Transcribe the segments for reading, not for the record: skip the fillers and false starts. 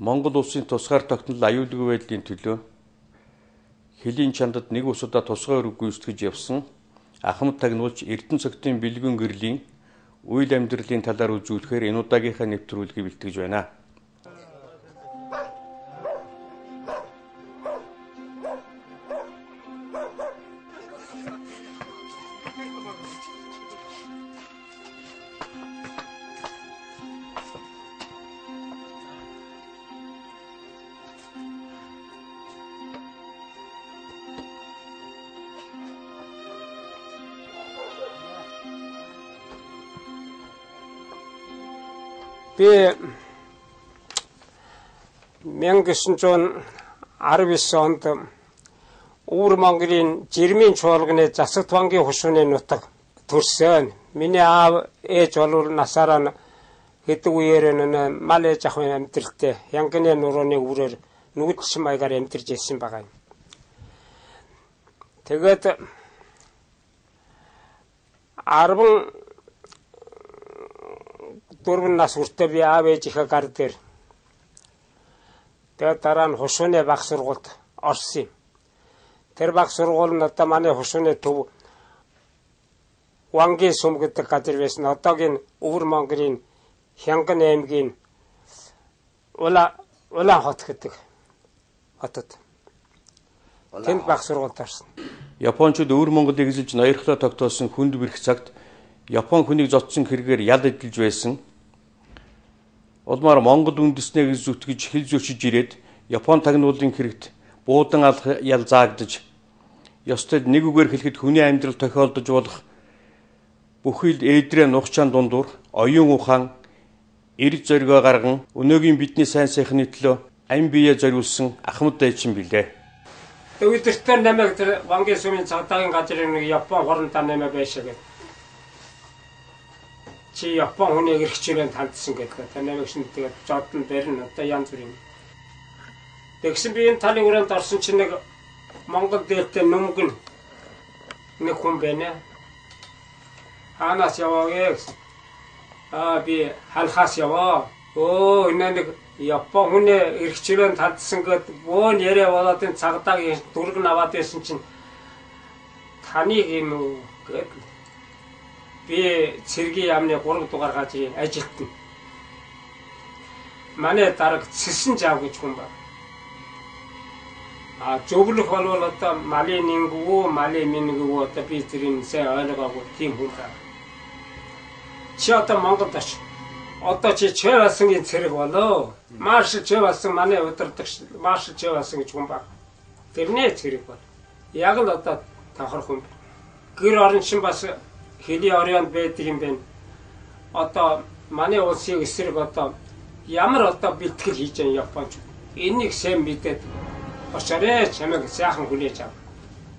Монгол улсын тусгаар тогтнол аюулгүй байдлын төлөө хөлийн чандад нэг усудаа тусгай үүрэг гүйцэтгэж явсан Ахмад тагнуулч Эрдэнэ цогтын бэлгүүн гэрлийн үйл амьдралын талаар үзүүлэхээр энэ удаагийнхаа нэвтрүүлгийг бэлтгэж байна. Би 1919 онд Өвөр Монголын Жирмийн чуулганы Засагт вангийн хушууны нутаг төрсөн. Миний аав ээж бол насаараа хэдэг үеэр нь мал ээж ахын амьдралтай Янганы нурууны өврөөр нүгэлсэн маягаар амьдарч ирсэн байгаа юм. Тэгээд 14 нас хүртээ би аав ээжийнхээ гар дээр тэгээд дараа нь хушууны баг сургуульд орсон юм. Тэр баг сургууль нь одоо манай хушууны төв Вангийн сүм гэдэг газар байсан. Одоогийн Өвөр Монголын Хянган аймгийн Улаан хот гэдэг хотод. Тэнд баг сургуульд орсон. Япончууд Өвөр Монголыг эзэлж ноёрхлоо тогтоосон хүнд бэрх цагт Япон хүнийг зодсон хэрэгээр ял эдэлж байсан. Улмаар Монгол үндэснээ гэж зүтгэж хил зөрчиж ирээд Япон тагнуулын хэрэгт буудан алах ял заагдаж ёстой нэг үгээр хэлэхэд хүний амьдрал тохиолдож болох бүхий л ээдрээ нухчаан дундуур оюун ухаан эрж зоригоо гарган өнөөгийн бидний сайн сайхны төлөө ам бие зориулсан Ахмад дайчин билээ. Өдөртөө намайг тэр Вангийн сүмийн цагдаагийн газрын нэг Япон хорондоо намайг байшаа гэдэг. Чи Япон хүний эрх чирээнд хандсан гэдэг. Тэр намайг шин тэгээд жодон барина одоо янз бүрийн. Тэгсэн би энэ талын өрөөнд орсон чинь нэг Монгол дээлтэй нүмгэн нэг хүн байна. Хаанаас яваа вэ гэсэн. Аа би халахаас яваа. Өө энэ нэг Япон хүний эрх чирээнд хандсан гэд бөөн яриа болоод энэ цагдаагийн дүрэг нь аваад байсан чинь таныг юм уу гэд. Би цэргийн яамны 3 дугаар газрын ажилтна. Манай дарга Цэсэн жав гэж хүн байна. А зөвлөх болвол одоо малын нингүү, малын мингүү одоо би тэрийг сайн ойлгоогүй тийм хүн байна. Чи одоо Монголд оч. Одоо чи Чэвасангийн цэрэг болоо. Маршал Чэвасан манай удирдагч маршал Чэвасан гэж хүн байна. Тэрний цэрэг бол. Яг л одоо давхар хүн. Гэр орон чинь бас хөлийн оройнд байдаг юм байна. Одоо манай улсын эсрэг одоо ямар одоо бэлтгэл хийж байгаа Японч. Энийг сайн мэдээд очоорой чамайг сайхан хүлээж ав.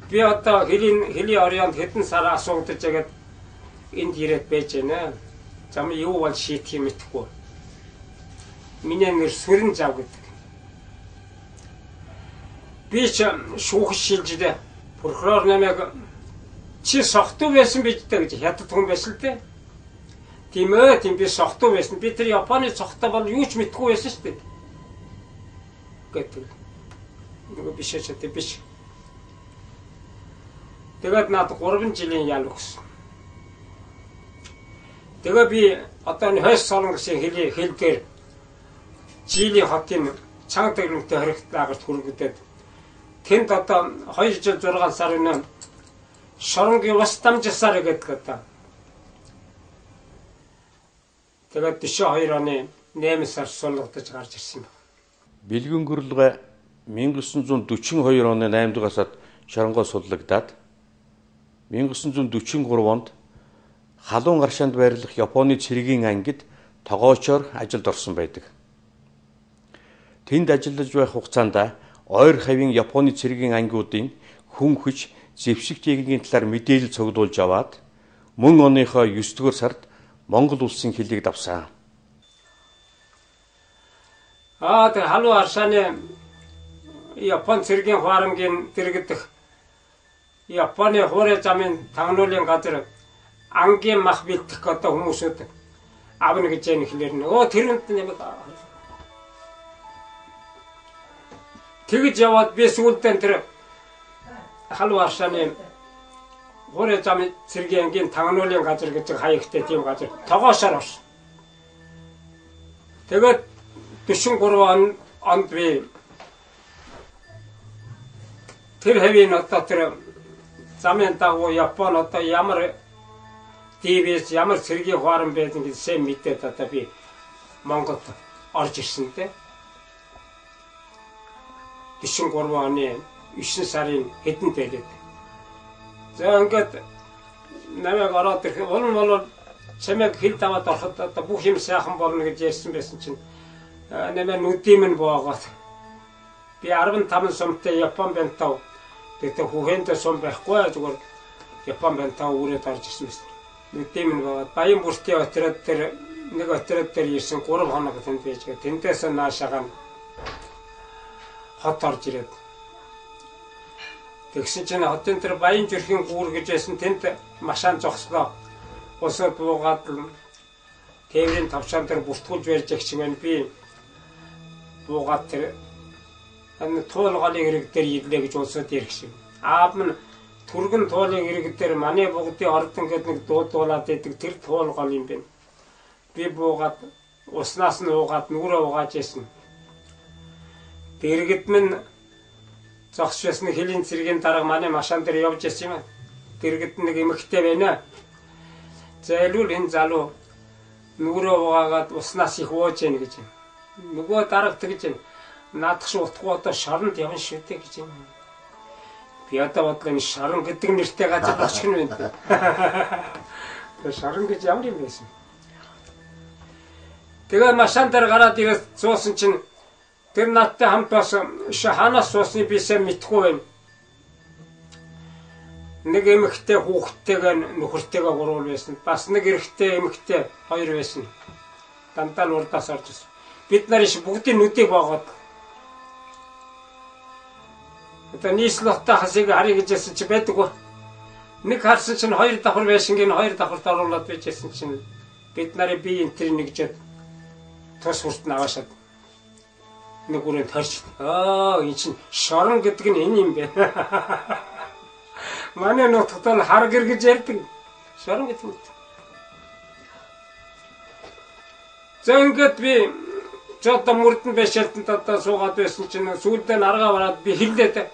Би одоо хөлийн оройнд хэдэн сар асуугдаж ягаад энд ирээд байж байна. Зам юу бол шийдэх юм мэдэхгүй. Миний нэр Сүрэн зав гэдэг. Би ч шүүх шилжлээ. Прокурор намайг чи согтуу байсан биз дээ гэж хятад хүн байсан л дээ. Тийм ээ, тийм би согтуу байсан. Би тэр Японы цогтой бол юу ч мэдэхгүй байсан шүү дээ. Гэдэг. Нөгөө биш ч тийм биш. Тэгээд надад 3 жилийн ял өгсөн. Тэгээ би одоо энэ хойс солонгосын хэл дээр Жилийн хотын чанга дэгрэмтэй хоригт лагерт хүргэгдээд тэнд одоо 2 жил 6 сар энэ Шоронгийн ус дамжсаар гэдэг одоо. Тэгээд 42 оны 8 сар сулгадаж гарч ирсэн байна. Бэлгүүн гөрлөгөө 1942 оны 8 дугаар сард Шоронгоо суллагдаад 1943 онд халуун гаршаанд байрлах Японы цэргийн ангид тогоочоор ажилд орсон байдаг. Тэнд ажиллаж байх хугацаанд ойр хавийн Японы цэргийн ангиудын хүн хүч зэвсэг техникийн талаар мэдээлэл цуглуулж аваад Мөн оныхоо 9-р сард Монгол улсын хилийг давсан. Тэр халуун аршааны Япон цэргийн хуарамгийн дэргэдэх Японы хуурай замын тагнуулын газар ангийн мах бэлтгэх одоо хүмүүсүүд авна гэж яах хэлээр нөгөө тэр хүнд нэмэг тэгж яваад би сүүлдээ тэр халуун аршааны хуурай замын цэргийн ангийн тагнуулын газар гэж хаягтай тийм газар тогоошоор орсон. Тэгээд 43 онд би тэр хэвийн одоо тэр замын дагуу Япон одоо ямар ДВС ямар цэргийн хуаран байсан гэж сайн мэдээд одоо би Монголд орж ирсэн дээ. 43 оны 9 сарын хэдэн дээлээд. За ингээд намайг ороод ирэх улам бол чамайг хил даваад ороход одоо бүх юм сайхан болно гэж ярьсан байсан чинь намайг нүдийн минь боогоод би 15 сумтай Япон бентав тэгтээ хүүхэндээ сум байхгүй зүгээр Япон бентав үрээд орж ирсэн байсан. Нүдийн минь боогоод Баян бүртийн отряд дээр нэг отряд дээр ирсэн 3 хоног тэнд байж гээ. Тэндээс наашаагаа хот орж ирээд тэгсэн чинь хотын тэр Баян зүрхийн гүүр гэж байсан тэнд машин зогслоо. Усаа буугаад тээврийн товчоон дээр бүртгүүлж барьж ягч юм байна. Би буугаад тэр туул голын хэрэг дээр ирлээ гэж улсууд ярих шиг. Аав минь түргэн туулын хэрэг дээр манай бугдын ордон гэдэг нэг дуудуулаад идэг тэр туул гол юм байна. Би буугаад уснаас нь уугаад нүрээ угааж исэн. Дэргэд минь зогсож байсан хөлийн цэргийн дарга манай машин дээр явж исэн юм. Дэргэд нэг эмэгтэй байна. Зайлуул энэ залуу нүрээ угаагаад уснаас их ууж яах гэж. Нөгөө дарга тэгж наадах шиг утгагүй одоо шоронд явна шүү дээ гэж юм. Би одоо бодлоо энэ шорон гэдэг нэртэй газар очих нь байна. Тэр шорон гэж ямар юм байсан. Тэгээ машин дээр гараад ирээд суусан чинь тэр надтай хамт бас хаанаас суусныг би сайн мэдэхгүй байна. Нэг эмэгтэй хүүхэдтэйгээ нөхөртэйгээ гурван байсан. Бас нэг эрэгтэй эмэгтэй хоёр байсан. Дандаа л урдаас орж ирсэн. Бид нар иш бүгдийн нүдийг боогоод одоо нийслэлтэй хасыг харъя гэж ярьсан чи байдаггүй. Нэг харсан чинь хоёр давхар байсан гин хоёр давхарт оруулаад байжсэн чинь бид нарын бие энэ төр нэгжээд тус хүрт наваашаад нэг үрээ торч. Энэ чинь шорон гэдэг нь энэ юм байна. Манай нутагт бол хар гэр гэж ярьдаг. Шорон гэдэг нь. За ингээд би одоо мөрдөн байшаалтанд одоо суугаад байсан чинь сүүлдээ наргаа бараад би хэллээ.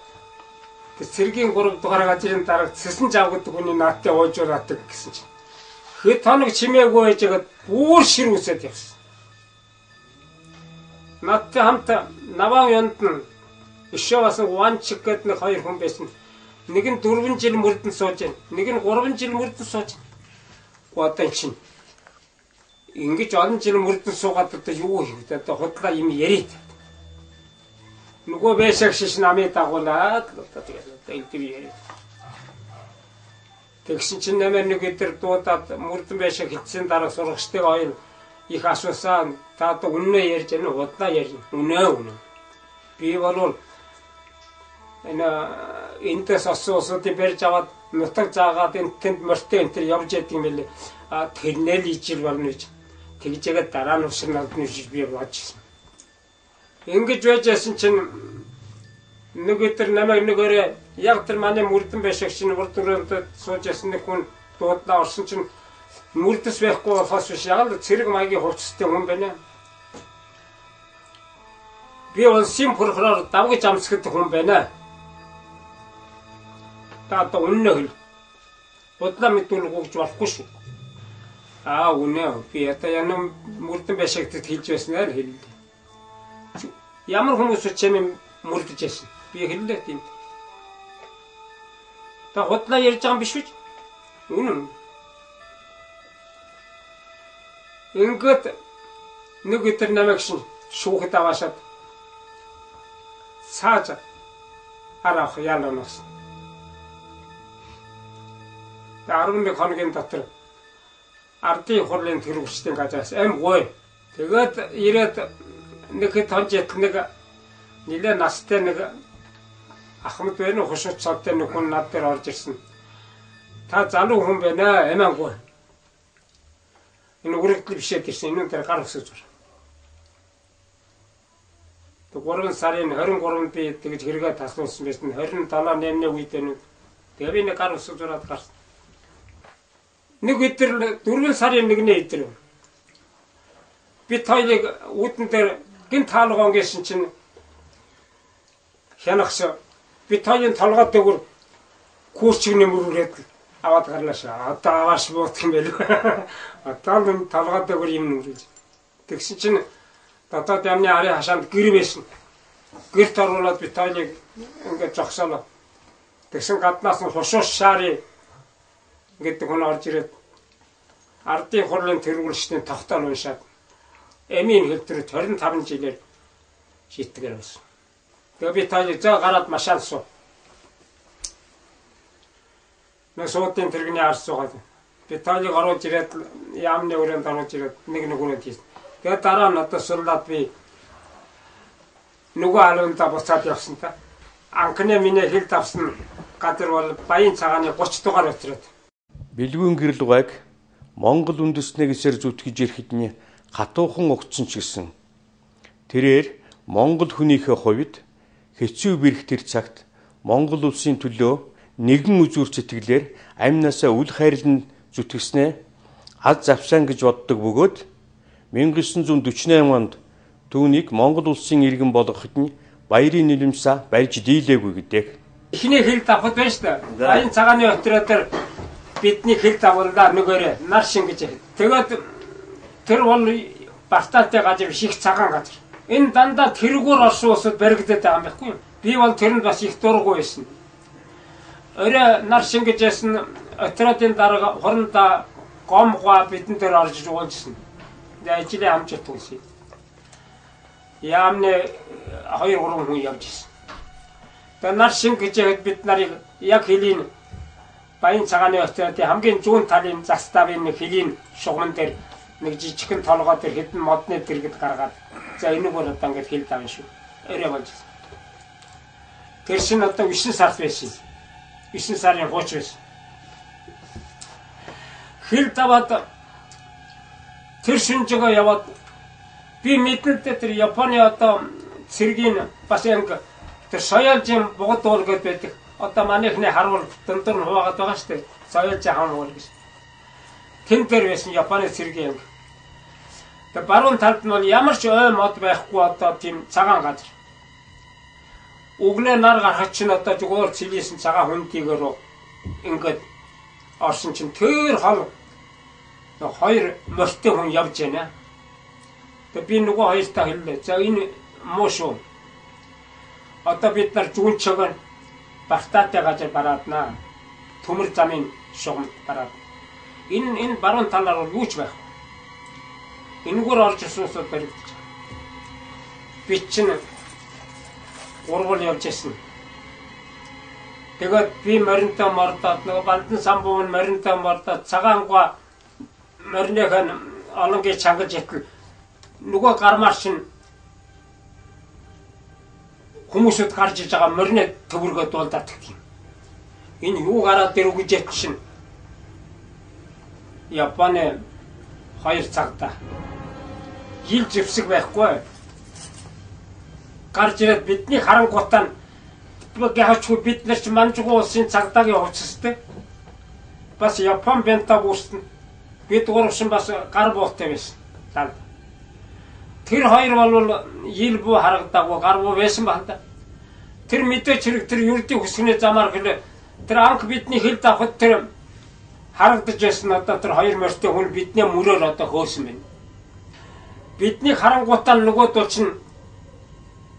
Цэргийн 3 дугаар газрын дарга цэсэн жав гэдэг хүний наадтай уужуулаадаг гэсэн чинь хэд хоног чимээгүй байжгаад бүр шир үсээд явсан. Надтай хамт наваан янд нь өшөө бас ванчик гэдэг нэг хоёр хүн байсан. Нэг нь 4 жил мөрдөн сууж байна. Нэг нь 3 жил мөрдөн сууж байна. Одоо чинь ингэж олон жил мөрдөн суугаад одоо юу хийх вэ? Одоо худлаа юм яриад. Нөгөө байшааг шиш намыг дагуулад одоо тэгээд одоо элдв яриад. Тэгсэн чинь намайг нэг өдөр дуудаад мөрдөн байшааг хилцсэн дараа сурагчдыг оёл их асуусан. Та одоо үннээ ярьж байна уу? Худлаа ярьж. Үнэ үнэ. Би болвол энэ эндээс осон усуудыг барьж аваад нутаг заагаад энэ тэнд морьтой энэ төр явж яадаг юм байлээ. А тэрнээ л ижил болно гэж. Тэгжээгээд дараа нь усрын албаны гэж би бодчихсон. Ингэж байжсэн чинь нэг өдөр намайг нэг өрөө яг тэр манай мөрдөн байшааг чинь урд өрөөнд сууж ясан нэг хүн дуудлаа орсон чинь мөрдөс байхгүй болохоос биш яг л цэрэг маягийн хувцастай хүн байна. Би улсын прокурор давгаж амсгах хүн байна. Та одоо үннээ хэл. Бодлоо мэдүүлэх гэж болохгүй шүү. Аа үнэ би одоо янам мөрдөн байшаагтад хэлж байснаар хэллээ. Ямар хүмүүс ч юм мөрдөж байсан. Би хэллээ тийм. Та худлаа ярьж байгаа юм биш үү? Үнэн. Ингээд нэг өдөр намайг шин шүүхэд аваашаад цааж араах яланаас. Тэгээ 11 хоногийн дотор ардын хурлын тэргүүлчдийн газраас аим гой. Тэгээд ирээд нэг хэд хонж нэг нэлээ настай нэг Ахмад байна уу хушууч цавтай нэг хүн над дээр орж ирсэн. Та залуу хүн байна амиангүй. Энэ үргэлжлэл бишээд ирсэн. Энэ дээр гар өсөж байна. Тэг 3 сарын 23-нд би тэгж хэрэгээ таслуулсан байсан. 27 8-ны үед энэ. Тэгээ би нэг гар өсөж зураад гарсан. Нэг өдөр 4 сарын 1-ний өдөр бид хоёрыг үүдэн дээр гин таалгоон гэсэн чинь хянахс бид хоёрын толгой дээгүүр курчиг нэмрүүрээд аваад гарлаа шээ. Одоо авааш буутах юм байл. Одоо л толгой дээгүүр юм нэмрүүлж. Тэгсэн чинь дотоод яамны арын хашаанд гэр байсан. Гэрт оруулаад бид хоёрыг ингээд зогсоолоо. Тэгсэн гаднаас нь хушууш шари гэдэг хүн орж ирээд ардын хурлын тэргүүлчдийн тогтоол уншаад эмийн хэлтрүүд 25 жилээр шийтгэр болсон. Тэгээ би таа зөө гараад машаан суу. Нэг суудын тэрэгний ард суугаад би таалыг оруулж ирээд яамны өрөөнд оруулж ирээд нэг нүгүрээд хийсэн. Тэгээ дараа нь одоо суллаад би нөгөө алуунда буцаад явсан та. Анхны миний хил давсан газар бол Баян цагааны 30 дугаар отроод. Бэлгүүн гэрэл гайг Монгол үндэснээ гэсээр зүтгэж ирэхэд нь хатуухан угтсан ч гэсэн тэрээр Монгол хүнийхээ хувьд хэцүү бэрх тэр цагт Монгол улсын төлөө нэгэн үзүүр сэтгэлээр амь насаа үл хайрлан зүтгэснээ аз завсаан гэж боддог бөгөөд 1948 онд түүнийг Монгол улсын иргэн болгоход нь баярын нулимсаа барьж дийлээгүй гэдэг. Эхний хил давхад байна шүү дээ. Баян цагааны отроо дээр бидний хил давуулаа нөгөөрөө нар шин гэж. Тэгээд тэр бол Бартаатай газар биш, их цагаан газар. Энэ дандаа тэргүүр орсон улсад баригдаад байгаа юм байхгүй юу? Би бол тэрэнд бас их дургүй байсан. Орой нар шин гэж ясан отрядын дарга хурандаа гомгоо бидэн дээр орж уулзсан. Тэгээ ажлын амжилт хүсье. Яамны 2 3 хүн явж ирсэн. Тэгээ нар шин гэж яхэд бид нарыг яг хөлийн Баян цагааны отрядын хамгийн зүүн талын заставын нэг хөлийн шугамн дээр нэг жижигхэн толгой дээр хэдэн модны дэргэд гаргаад за энийг бол одоо ингээд хил давна шүү. Орой болж ирсэн. Тэр шин одоо 9 сард байсан. 9 сарын хууч байсан. Хил даваад тэр шинжэгээ яваад би мэдэнтэй тэр Японы одоо цэргийн бас яг тэр соёлжийн бугад уул гэдээ байдаг. Одоо манайхны харуул дундуур нь хуваагаад байгаа шүү дээ. Соёлжийн хам уул гэж. Тэн дээр байсан Японы цэргийн анги. Тэгээ баруун талд нь бол ямар ч ой мод байхгүй одоо тийм цагаан газар. Өглөө нар гарахад чинь одоо зүгээр цэлийсэн цагаан хүндийгээр ингээд орсон чинь тэр хол хоёр морьтой хүн явж байна. Тэгээ би нөгөө хоёртаа хэллээ. За энэ муу шүү. Одоо бид нар зүүнчөг Бартаатай газар барааднаа. Төмөр замын шугамд бараад. Энэ баруун талаар бол юу ч байхгүй. Энэгээр орж ирсэн усууд баригдаж байгаа. Би чинь гурвал явж ирсэн. Тэгээд би моринтой мордоод нөгөө Балдан самбуу нь моринтой мордоод цагаангаа мориных нь олонгийн чангаж итэл нөгөө гармаар чинь хүмүүсүүд гарч иж байгаа морины төвөргөө дуулдаад гэх юм. Энэ юу гараад ирв гэж чинь Японы 2 цагта хил зэвсэг байхгүй. Гарч ирээд бидний харангуутаа гяхачгүй бид нар ч Манжгуу улсын цагдаагийн хувцастай. Бас Япон бента бүрсэн. Бид гурван бас гар буутай байсан. Данд. Тэр хоёр бол ил буу харагдаагүй гар буу байсан байна да. Тэр мэдээч хэрэг тэр ердийн хөсгөний замаар хэлээ. Тэр анх бидний хил давхад тэр харагдаж байсан одоо тэр хоёр морьтой хүн бидний мөрөөр одоо хөөсөн байна. Бидний харангуутаа нөгөө дул чинь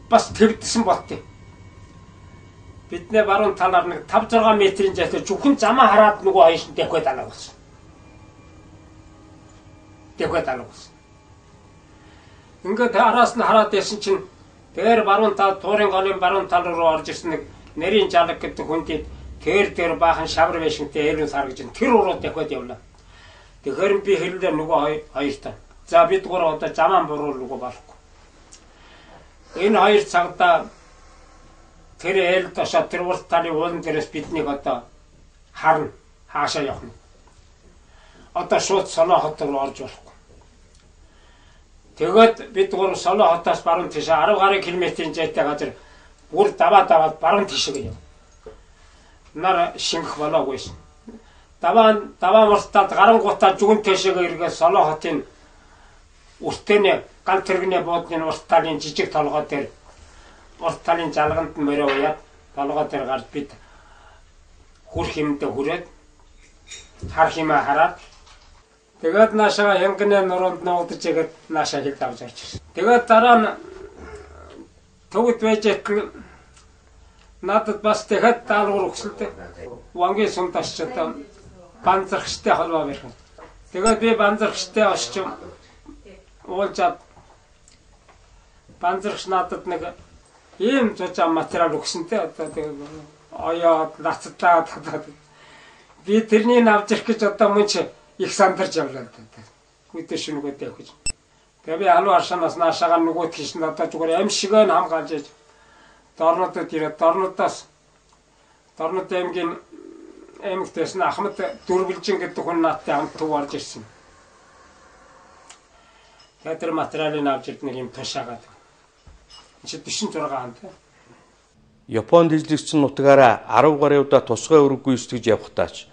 бас твдсэн болтыг. Бидний баруун талаар нэг 5 6 метрийн зайтай зөвхөн замаа хараад нөгөө хоёр шин дахиад алга болсон. Дахиад алга болсон. Ингээд араас нь хараад байсан чинь дээр баруун тал туурын голын баруун тал руу орж ирсэн нэг нэрийн жалаг гэдэг хүндэд Тэр дээр баахан шавар байшинтай ээлүүс харгаж ин тэр уруу дахиад явлаа. Тэгэхээр би хэллээ нөгөө хоёртой. За бид гурав одоо замаан буруу нөгөө болохгүй. Энэ хоёр цагдаа тэр ээл тошоо тэр урт талын уулан дээрээс биднийг одоо харна, хаашаа явах нь. Одоо шууд Солоо хот руу орж болохгүй. Тэгээд бид гурав Солоо хотоос баруун тийшээ 10 гаруй километрийн зайтай газар бүр даваа даваад баруун тийшээ яв. Нар шингэх болоогүйсэн. Даваа муртаад гарангуутаа зүгэн тийшээ эргээд Солоо хотын үртэнэ гал тэрэгний буудлын урт талын жижиг толгой дээр урт талын залганд нь морио уяад толгой дээр гарч бид хүрх юмдээ хүрээд харах юмаа хараад тэгээд наашаа хянганы нуруунд нуугдаж игээд наашаа хил давж орж ирсэн. Тэгээд дараа нь төвд байж итэл надад бас дахиад даалгавар өгсөлтэй. Вангийн сумд очиж одоо банзархчтай холбоо барих. Тэгээд би банзархчтай очиж уулзаад банзархч надад нэг ийм зузаан материал өгсөнтэй одоо тэгээд оёод лацтаад би тэрнийг авч ирэх гэж одоо мөн чи их сандарч явлаа л да. Гүйтэй шүнүгөө тавих гэж. Тэгээ би халуун аршаанаас наашаагаа нөгөөт хийсэн одоо зүгээр амь шигээ нь хамгаалж иж дорнодод ирээд дорнодоос Дорнод аймгийн аймагтээс нь Ахмад Дөрвөлжин гэдэг хүн надтай хамт төв орж ирсэн. Тэгээ тэр материалыг авч ирд нэг юм тушаагаад. Чи 46 онд. Японд эзлэгдсэн нутгаараа 10 гаруй удаа тусгай үүрэг гүйцэтгэж явахдаа ч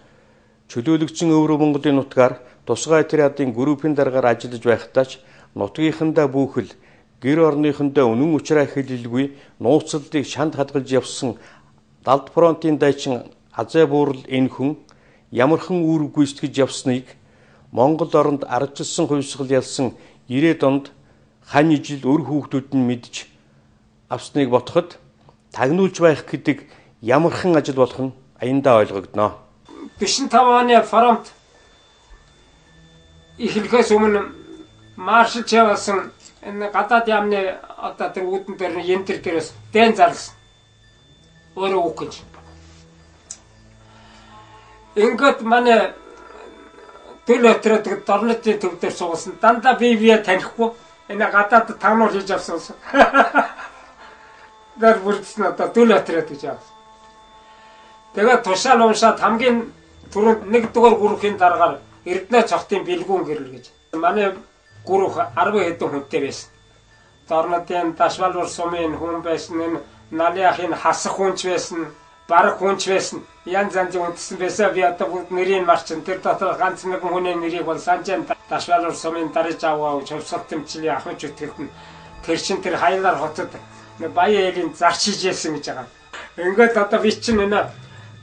чөлөөлөгдсөн өвөр Монголын нутгаар тусгай отрядын группийн даргаар ажиллаж байхдаа ч нутгийнхандаа бүхэл гэр орныхондоо үнэн учраа хэлэлгүй нууцлалыг шанд хадгалж явсан Далд фронтын дайчин Азай буурал энэ хүн ямархан үүрэг гүйцэтгэж явсныг Монгол оронд ардчилсан хувьсгал ялсан 90-ад онд хань ижил өр хүүхдүүд нь мэдж авсныг ботход тагнуулж байх гэдэг ямархан ажил болох нь аяндаа ойлгогдно. 45 оны фронт эхлэхээс өмнө маршал Чавасан энэ гадаад яамны одоо тэр үүдэн дээр янтэр дээрээс дэн зарласан. Өөрөө үг гэж. Ингээд манай төл отроод дорнотын төв дээр суусан. Дандаа бие бие танихгүй. Энэ гадаад тагнуул хийж авсан. Тэр бүрдсэн одоо төл отроод гэж авсан. Тэгээд тушаал уншаад хамгийн түрүүнд нэгдүгээр гүрхийн дараагаар Эрдэнэ цогтын бэлгүүн гэрэл гэж. Манай гүрх 10 хэдэн хүнтэй байсан. Дорнодын Дашвалвар сумын хүн байсан, энэ Налын ахын хасах хүнч байсан, бараг хүнч байсан. Янз янзын үндэстэн байсан. Би одоо бүгд нэрийг марчин. Тэр дотор ганц нэгэн хүний нэрийг бол Санжан Дашвалвар сумын дарж аваа хувьсгал тэмцлийн ахуйч үтгэлт нь тэр чин тэр хайлаар хотод Баян ээлийн зарч хийжсэн гэж байгаа. Ингээд одоо би чинь энэ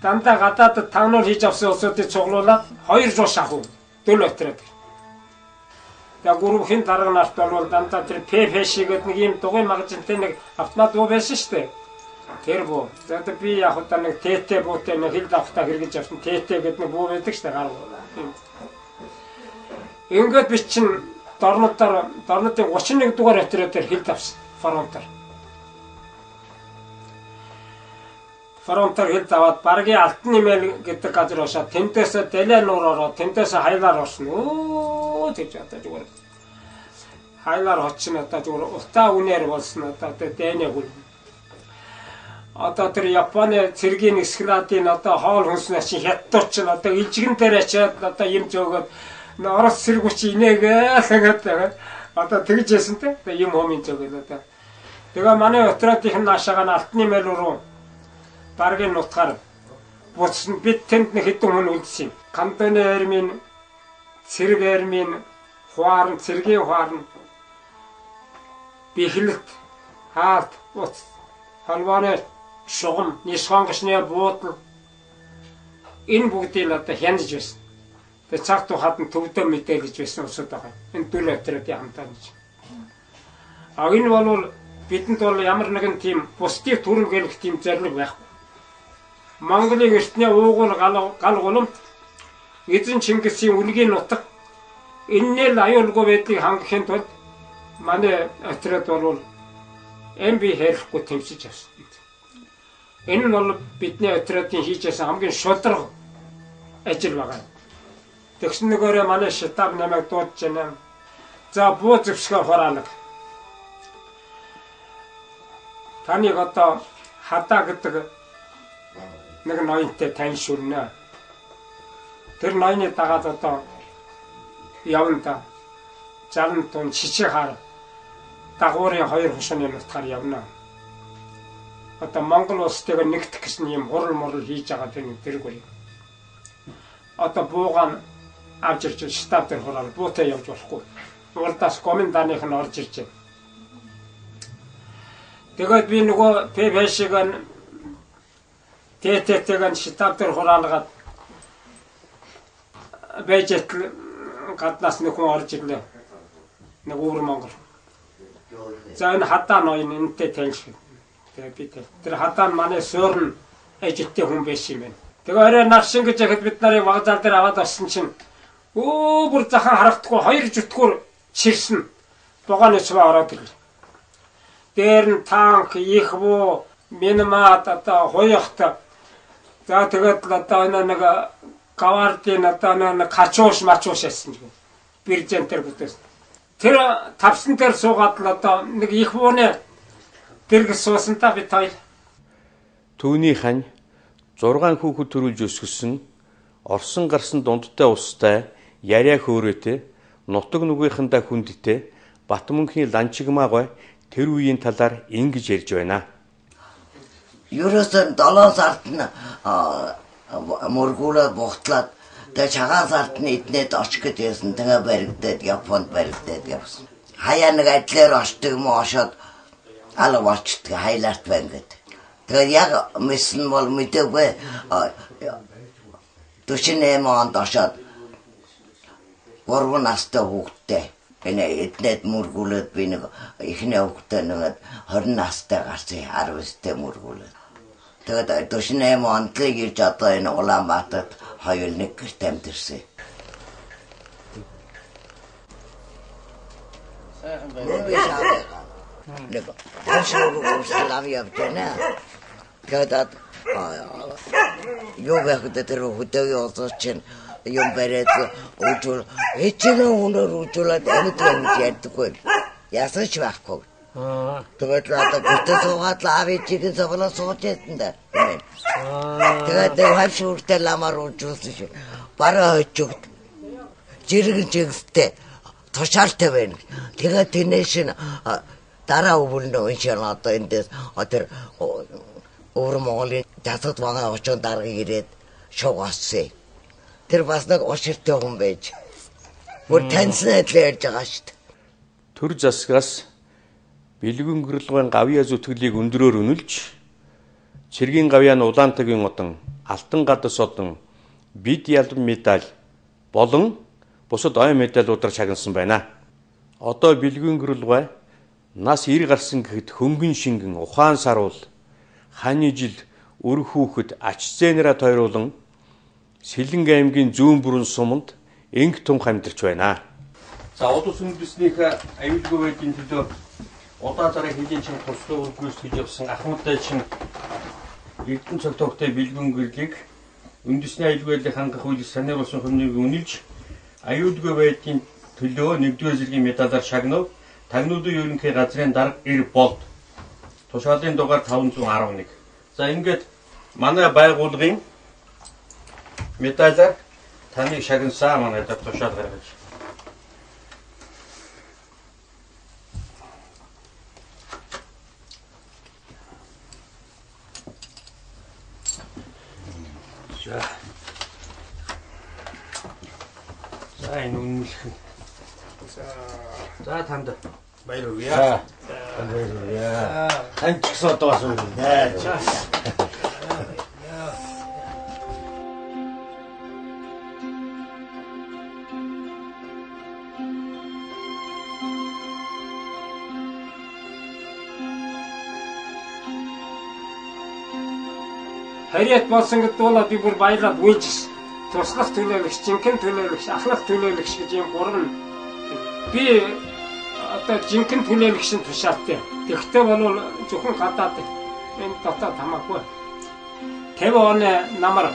дандаа гадаадд тагнуул хийж авсан улсуудыг цуглуулад 200 шахуу дөл отроод. Тэгээ гүрвхийн дарга нарт бол дандаа тэр ППШ гэдэг нэг ийм дугуй магажинтай нэг автомат буу байсан шүү дээ. Тэр буу. За одоо би яг удаа нэг ТТ буутай нэг хил давхтаа хэрэгж авсан ТТ гэдэг нэг буу байдаг шүү дээ гар. Ингээд би чинь дорнодоор дорнодын 31 дугаар отроод тэр хил давсан фронтоор. Фронтоор хил даваад баргийн Алтан нэмэл гэдэг газар очоод тэндээс Далай нуур ороод тэндээс хайлаар орсон. Өө тэгж одоо зүгээр хайлаар очин одоо зүгээр утаа үнээр болсон одоо тэр дайны хүн. Одоо тэр Японы цэргийн эсхрадын одоо хоол хүнснээс чинь хятадууд чинь одоо илжигэн дээр очиад одоо юм зөөгөөд Орос цэргүүч инээгээл ингээд одоо тэгж яасан те юм хомын зөөгөөд одоо. Тэгээ манай отрядын наашаага нь Алтны мэл рүү баргийн нутгаар буцсан. Бид тэнд нэг хэдэн хүн үлдсэн юм. Кантоны армийн, цэрэг армийн хуарн, цэргийн хуарн, бэхлэлт, хаалт, уц, холбооны шугам, нисхон гишний буудал энэ бүгдийг одоо хянаж байсан. Тэгээ цаг тухайд нь төвдөө мэдээлж байсан улсууд байгаа. Энэ дөл отрядын хамтаа гэж. А энэ бол бидэнд бол ямар нэгэн тийм бусдыг түрэмгийлэх тийм зорилго байхгүй. Монголын эртний уугуул гал гулам эзэн Чингисийн үнгийн нутаг энэний л аюулгүй байдлыг хангахын тулд манай отряд бол МБ хайрлахгүй тэмцэж авсан. Энэ нь бол бидний отрядын хийж байсан хамгийн шударга ажил байгаа. Тэгсэн нэгээрээ манай штаб намайг дуудаж байна. За буу зэвсгээ хураалга. Таныг одоо хадаа гэдэг нэг ноёнтой таньшуулна. Тэр ноёны дагаад одоо явна да. 60 тонн чичи хар дагуурын хоёр хошууны нутгаар явна. Одоо Монгол улстайгаа нэгдэх гэсэн юм хурал мурал хийж байгаа тэр нэг тэргүй. Одоо буугаан авч ирж штаб дээр хураал буутай явж болохгүй. Урдаас гоминданых нь орж ирж байна. Тэгээд би нөгөө ПВШ-г ТТТ-г штаб дээр хураалгаад байж гаднаас нэг хүн орж ирлээ. Нэг өвөр Монгол. За энэ хадаа ноён энэтэй таньж. Тэгээ би тэр хадаа нь манай суурн ажилтны хүн байсан юм байна. Тэгээ орой наршин гэж яхад бид нарыг вокзал дээр аваад очсон чинь бүр захан харагдахгүй хоёр жүтгэр чирсэн вагоны цуваа ороод ирлээ. Дээр нь танк, их буу, минмат одоо хуягт. За тэгээд л одоо энэ нэг гвардын одоо нэг качууш мачууш яасан ч биржентер бүтээсэн. Тэр тавсан дээр суугаад л одоо нэг их бууны дэрэг суусан та бид хоёр. Түүний хань 6 хүүхэд төрүүлж өсгөсөн орсон гарсан дундтай устай яриа хөөрөөтэй нутаг нүгийнхандаа хүндтэй Батмөнхийн Ланчигмаа тэр үеийн талаар ингэж ярьж байна. Ерөөсөө 7 сард нь мөргүүлээд бугтлаад тэгээ чагаан сард нь эднээд очих гэж байсан. Тэгээ баригдаад Японд баригдаад явсан. Хаяа нэг ажлаар очдөг юм ошоод алга болчдөг хайлаарт байна гэдэг. Тэгээд яг мэдсэн бол мэдээгүй 48 онд ошоод 3 настай хүүхэдтэй энэ эднээд мөргүүлээд би нэг эхний хүүхэдтэй нэг 20 настай гарсан 19-тэй мөргүүлээд. Тэгээд 48 онд л ирж одоо энэ Улаанбаатарт хоёул нэг гэрт амьдэрсэн. Сайхан байна. Нэг хашаа лав явж байна. Тэгээд юу байх вэ тэр хөдөө явуулсан чинь юм бариад өвжүүл хичээн хүнээр өвжүүлээд амьд амьд ярьдаггүй. Яасан ч байхгүй. Тэгээд л одоо гэртээ суугаад л аав ээжигийн цовлоо сууж байсан да. Тэгээд хавш үртэй ламаар өвжүүлсэн шин. Бараа хожигд жиргэн чигстэй тушаалтай байна. Тэгээд тэнэш нь дараа өвөлнө энэ одоо эндээс тэр өвөр Монголын засагт вангаа очон дарга ирээд шугаасан. Тэр бас нэг уширтай хүн байж. Бүр таньсан адил ярьж байгаа шүү дээ. Төр засгаас бэлгүүн гөрлөгөн гавьяа зүтгэлийг өндрөөр үнэлж цэргийн гавьяа нь Улаантагийн одон, Алтан гадас одон, бид ялан медаль болон бусад ой медалиудаар шагнасан байна. Одоо бэлгүүн гөрлөгөө нас 90 гарсан гэхэд хөнгөн шингэн ухаан саруул ханы жил өр хүүхэд ач зээнэрэ тойруулан Сэлэнг аймгийн зүүн бүрэн суманд инг тунх амьдарч байна. За улс үндэснийх аюулгүй байдлын төлөө удаа дараа хэдийн чин туслах гүйцэтгэж явсан ахмадтай чин Эрдэнэ цогтогтой бэлгүүн гэрлийг үндэсний аюулгүй байдлыг хангах үйлс санируулсан хүмүүнийг үнэлж аюулгүй байдлын төлөө нэгдүгээр зэргийн медалаар шагнав. Тагнуудын ерөнхий газрын дарга Эр Болд. Тушаалын дугаар 511. За ингээд манай байгууллагын медалаар таныг шагнасан манай тушаал гаргаж. За. За энэ үнэлэх нь. За танд баяр хүргье. За. Баяр хүргье. Танд ч гэсэн одоо бас хүргье. За. Хариат болсон гэдэг бол би бүр баярлаад уйлжсэн. Туслах төлөөлөгч, жинхэнэ төлөөлөгч, ахлах төлөөлөгч гэж юм гурван. Би одоо жинхэнэ төлөөлөгчийн тушаалтай. Тэгэхдээ бол зөвхөн гадаад энэ дотоод хамаагүй. 50 оны намар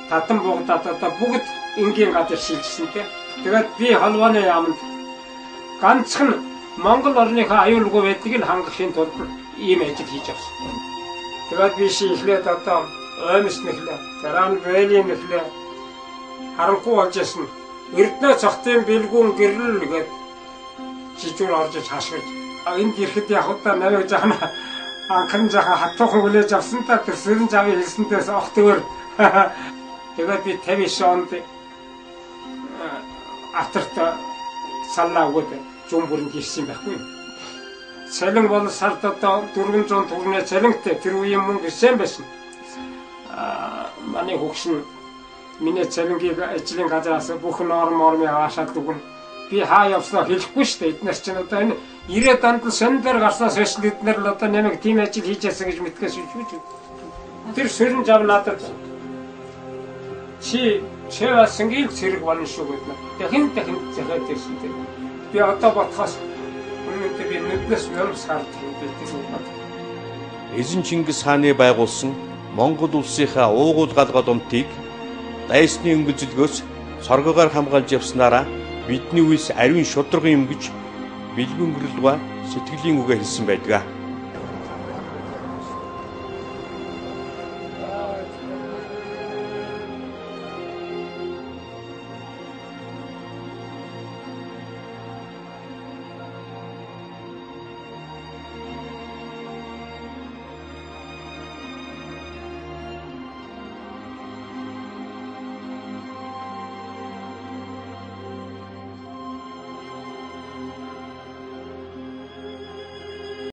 татан буугдаад одоо бүгд энгийн газар шилжсэн те. Тэгээд би холбооны яамд ганцхан Монгол орныхоо аюулгүй байдлыг л хангахын тулд ийм ажил хийж авсан. Тэгээд би эхлээд одоо Оймс нэхлээ, дараа нь Бэлийн нэхлээ харанхуй болж исэн. Эрдэнэ цогтын бэлгүүн гэрэл гээд жижүүр орж иж хашгирч. Энд ирэхэд яг удаа намайг жаахан анхан жаахан хатуухан хүлээж авсан та тэр сэрэн жавын хэлсэнтээс ох төвөр. Тэгээд би 59 онд атарт саллаа өгөөд зүүн бүрэнд ирсэн байхгүй. Цалин бол сард одоо 400 төгрөгийн цалинтай тэр үеийн мөнгө ирсэн байсан. Манай хөгшин миний цалингийг ажлын газраас бүх норм мормыг хаашаад өгнө. Би хаа явснаа хэлэхгүй шүү дээ. Эднэр чинь одоо энэ 90-ад онд л сонь дээр гарснаас хойш эднэр л одоо намайг тийм ажил хийж яасан гэж мэдгээс шүү дээ. Тэр сөрөн жав надад чи Чэвасангийн цэрэг болно шүү гэдэг. Дахин дахин захиад ирсэн тэр. Би одоо бодхоос үнэндээ би нүднээс нөрс харддаг юм би тэр үг. Эзэн Чингис хааны байгуулсан Монгол улсынхаа уугуул галгал умтыг дайсны өнгөзлгөөс соргогоор хамгаалж явснараа бидний үйлс ариун шударган юм гэж бэлгүүн гэрэл ба сэтгэлийн үгээ хэлсэн байдаг.